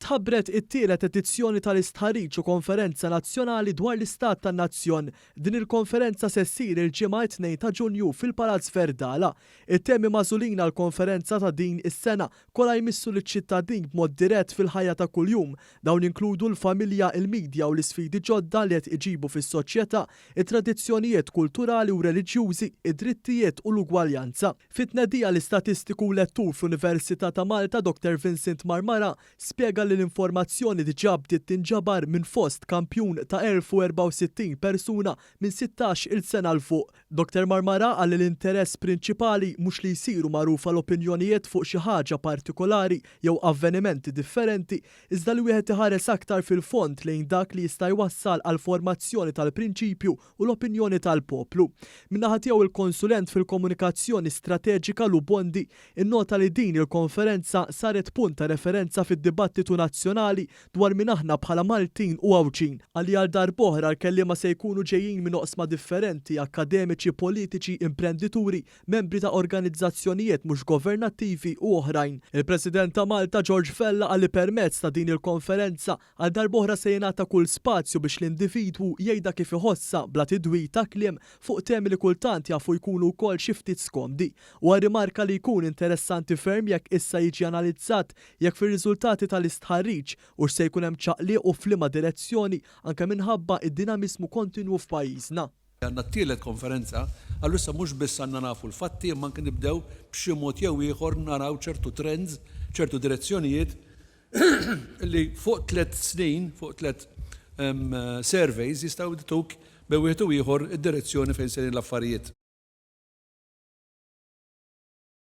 Tħabbret it-tielet edizzjoni tal-istħarriġ u konferenza nazzjonali dwar l-Istat tan-Nazzjon. Din il-konferenza se ssir il-Ġimgħa it-2 ta' Ġunju fil-Palazz Verdala. It-temi magħżulin għall-konferenza ta' din is-sena kollha jmissu liċ-ċittadin b'mod dirett fil-ħajja ta' kuljum. Dawn jinkludu l-familja, il-midja u l-isfidi ġodda li qed iġibu fis-soċjetà, it-tradizzjonijiet kulturali u reliġjużi, id-drittijiet u l-ugwaljanza. Fit-tnedija l-istatistiku u lettur fl-Università ta' Malta Dr Vincent Marmara spjega li l-informazzjoni diġà bdiet tinġabar minn fost kampjun ta' 1,064 persuna minn 16-il sena 'l fuq. Dr Marmara qal li l-interess prinċipali mhux li jsiru magħrufa l-opinjonijiet fuq xi ħaġa partikolari jew avvenimenti differenti iżda li wieħed iħares aktar fil-fond lejn dak li jista' jwassal għall-formazzjoni tal-prinċipju u l-opinjoni tal-poplu. Min-naħa tiegħu il-konsulent fil-komunikazzjoni strateġika Lou Bondi innota li din il-konferenza saret punt ta' referenza fid-dibattitu nazzjonali dwar min aħna bħala Maltin u Għawdxin. Qal li għal darb'oħra l-kelliema se jkunu ġejjin minn oqsma differenti, akkademiċi, politiċi, imprendituri, membri ta' organizzazzjonijiet mhux governattivi u oħrajn. Il-President ta' Malta George Vella qal li permezz ta' din il-konferenza għal darb'oħra se jingħata kull spazju biex l-individwu jgħidha kif iħossha bla tidwir ta' kliem fuq temi li kultant jafu jkunu wkoll xi ftit skomdi. Huwa rrimarka li jkun interessanti ferm jekk issa jiġi analizzat jekk fir-riżultati tal-istħarriġ hux se jkun hemm ċaqliq u f'liema direzzjoni anke minħabba d-dinamiżmu kontinwu f'pajjiżna. Għandna t-tielet konferenza, allura issa mhux biss għandna nafu l-fatti imma anke nibdew b'xi mod jew ieħor naraw ċertu trends, ċertu direzzjonijiet li fuq tlett snin, fuq tlett surveys jistgħu jtuk bejn wieħed u ieħor id-direzzjoni fejn sejrin l-affarijiet.